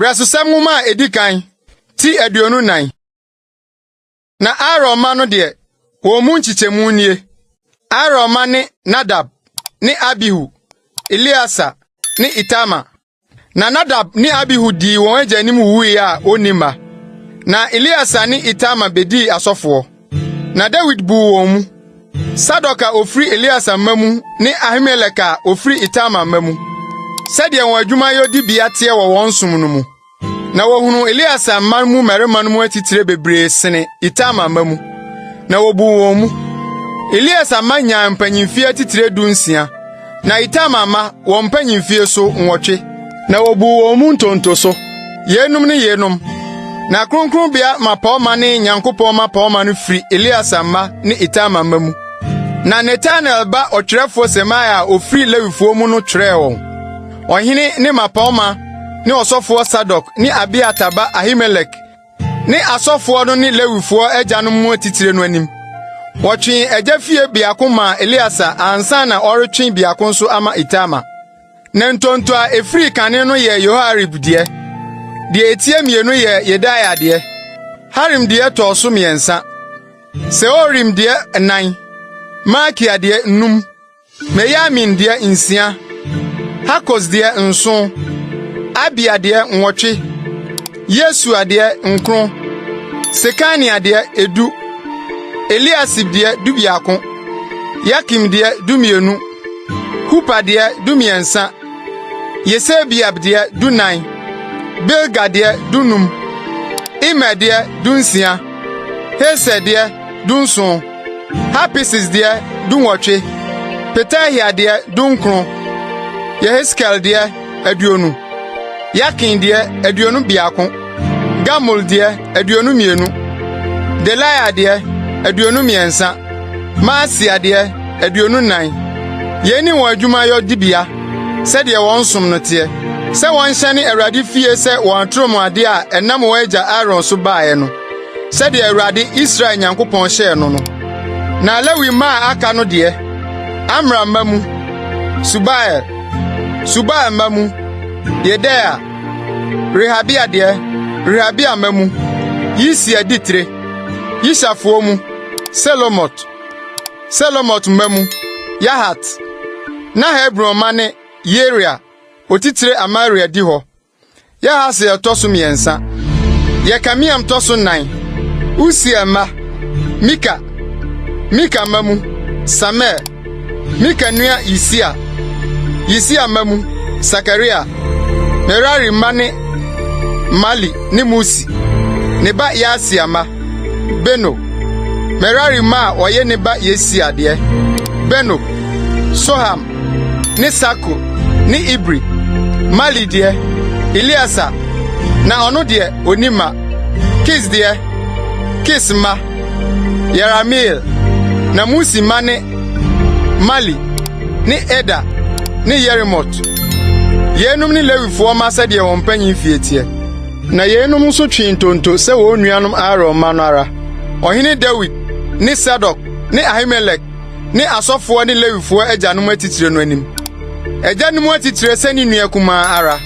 Brɛsosɛm Nwoma a edi kan, ti 24. Na Aaron mma no deɛ, wɔn mu nkyekyɛmu nie: Aaron mma ne Nadab ne Abihu, Eleasa ne Itamar. Na Nadab ne Abihu dii wɔn agya anim wuwui a wonni mma. Na Eleasa ne Itamar bedii asɔfoɔ. Na Dawid buu wɔn mu, Sadok a ofiri Eleasa mma mu ne Ahimelek a ofiri Itamar mma mu, sɛdeɛ wɔn adwumayɛ dibea teɛ wɔ wɔn som no mu. Na wohunuu Eleasa mma mu mmarima no mu atitire bebree sene Itamar mma mu, na wobuu wɔn mu. Eleasa mma nyaa mpanyimfie atitire 16, na Itamar mma wɔn mpanyimfie so 8, na wobuu wɔn mu ntonto so. Yeinom ne yeinom. Na kronkronbea mmapɔmma ne Nyankopɔn mmapɔmma no firi Eleasa mma ne Itamar mma mu. Na Netanel ba ɔtwerɛfoɔ Semaia a ofiri Lewifoɔ mu no twerɛɛ wɔn. Ɔhene ne mmapɔmma ne ɔsɔfoɔ Sadok ne Abiatar ba Ahimelek ne asɔfoɔ no ne Lewifoɔ agyanom mu atitire no anim. Wɔtwee agya fie biako maa Eleasa ansa na ɔretwe biako nso ama Itamar. Na ntonto a efiri kane no yɛɛ Yoiarib deɛ, deɛ etia mmienu yɛɛ Yedaia deɛ, Harim deɛ tɔɔ so mmiɛnsa, Seorim deɛ nnan, Malkia deɛ nnum. Miyamin deɛ nsia, Hakos deɛ 7, Abia deɛ 8, Yesua deɛ 9, Sekania deɛ 10, Eliasib deɛ 11, Yakim deɛ 12, Hupa deɛ 13, Yesebeab deɛ 14, Bilga deɛ 15, Imer deɛ 16, Heser deɛ 17. Hapises deɛ, 18, Petahia deɛ, 19, Yeheskel deɛ, 20, Yakin deɛ, 21, Gamul deɛ, 22, Delaia deɛ, 23, Maasia deɛ, 24. Yei ne wɔn adwumayɛ dibea, sɛdeɛ wɔn som no teɛ, sɛ wɔnhyɛne Awurade fie sɛ wɔn atorɔmuadeɛ a ɛnam wɔn agya Aaron so baeɛ no. Sɛdeɛ Awurade, Israel Nyankopɔn hyɛɛ no no. Na Lewi mma a aka no deɛ, Amram mma mu, Subael; Subael mma mu, Yedeia; Rehabia deɛ, Rehabia mma mu, Yisia di tire; Yisharfoɔ mu, Selomot; Selomot mma mu, Yahat. Na Hebron mma ne Yeria, otitire Amaria di hɔ. Yahasiel tɔ so mmiɛnsa, Yekameam tɔ so nnan, Usiel mma, Mika, Mika mma mu, Samir, Mika nua Yisia, Yisia mma mu, Sakaria, Merari mma ne Mali ne Musi, ne ba Yaasia mma, Beno, Merari mma a wɔyɛ ne ba Yesia deɛ, Beno, Soham, ne Sakur ne Ibri, Mali deɛ, Eleasa, na ɔno deɛ, onni mma. Kis deɛ, Kis mma, Yerahmeel, na Musi mma ne Mali ne Eder ne Yerimot. Yeinom ne Lewifoɔ mma sɛdeɛ wɔn mpanyin fie teɛ. Na yeinom nso twee ntonto sɛ wɔn nuanom Aaron mma no ara, Ɔhene Dawid ne Sadok ne Ahimelek ne asɔfoɔ ne Lewifoɔ agyanom atitire no anim. Agyanom atitire sɛ ne nua kumaa ara.